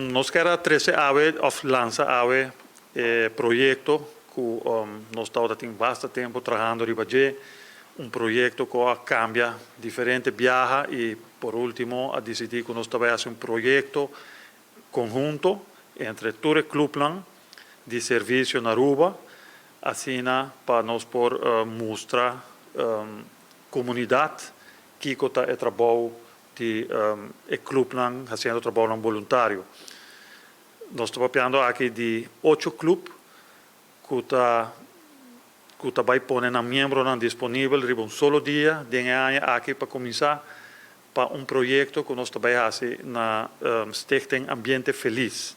Nos kier a trece awe of lansa awe e proyecto cu nos tin basta tempo trahando riba dje, un proyecto cu a cambia diferente biaha y por ultimo a dicidi cu nos ta bay haci un proyecto conhunto entre tur e clubnan di servicio na Aruba, asina pa nos por mustra comunidad kico ta e trabou di e clubnan haciendo trabou voluntario. Nos ta papiando aki di ocho club cu ta bay pone nan miembronan disponibel riba un solo dia den e aña aki pa cuminsa pa un proyecto cu nos ta bay haci na Stichting Ambiente Feliz.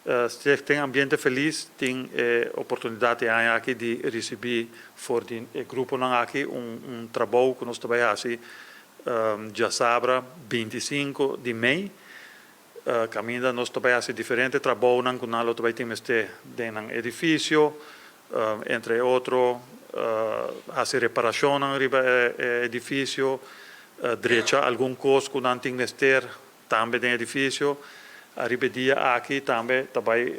Stichting Ambiente Feliz tin oportunidad e aña aki di ricibi for di e gruponan aki un trabou cu nos ta bay haci diasabra 25 di mei. Caminda nos ta bay haci diferente trabounan cu nan lo bay tin mester den un edificio, entre otro, haci reparacion riba e edificio, drecha algun cos cu nan tin mester tambe den edificio. Ariba e dia aki tambe ta bay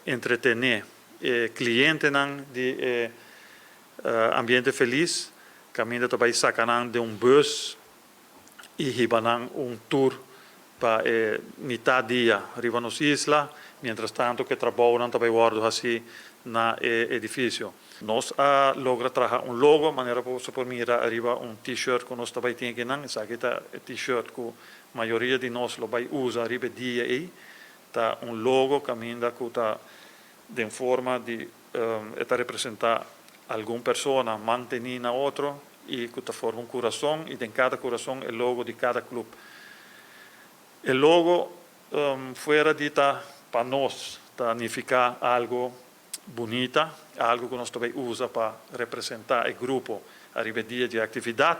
entretene e clientenan di Ambiente Feliz, caminda ta bay saca nan den un bus y hiba nan un tour pa mitar dia riba nos isla, mientras tanto cu e trabounan ta bay wordo haci na edificio. Nos a logra traha un logo, manera bo por mira ariba un t-shirt cu nos tambe tin akinan. Esaki ta e t-shirt cu mayoria di nos lo bay usa ariba e dia ey. Ta un logo caminda cu ta den forma di ta representa algun persona mantene na otro y cu ta forma un curason y den cada curason e logo di cada club. E logo, fuera di ta pa nos, ta significa algo bunita, algo cu nos tambe ta usa pa representa e grupo ariba dia di actividad.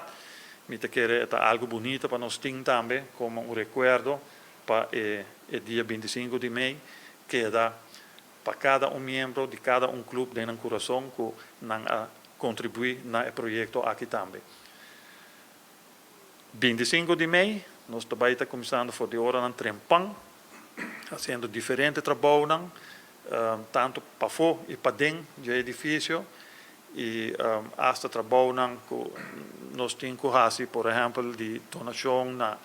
Mi ta kere ta algo bunita pa nos tin tambe como un recuerdo pa e dia 25 di mei keda pa cada un miembro di cada un club den un curason cu nan a contribui na e proyecto aki tambe. 25 di mei, nos tambe ta cuminsando for di oranan trempan, haciendo diferente trabou, tanto pafo y paden di edificio, y hasta trabou cu nos tin cu haci, por ehempel, di donacion na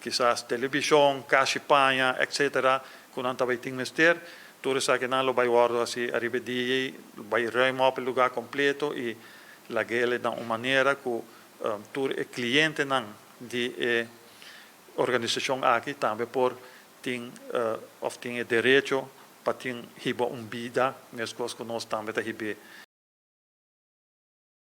kisas television, cashi paña, etc., cu nan tambe tin mester, tur esakinan lo bay wordo haci ariba e dia, bay ruim op e lugar completo y lag'e na un manera cu tur e clientenan di e organisacion aki tambe por tin of tin e derecho pa tin hiba un bida mescos cu nos tambe ta hiba.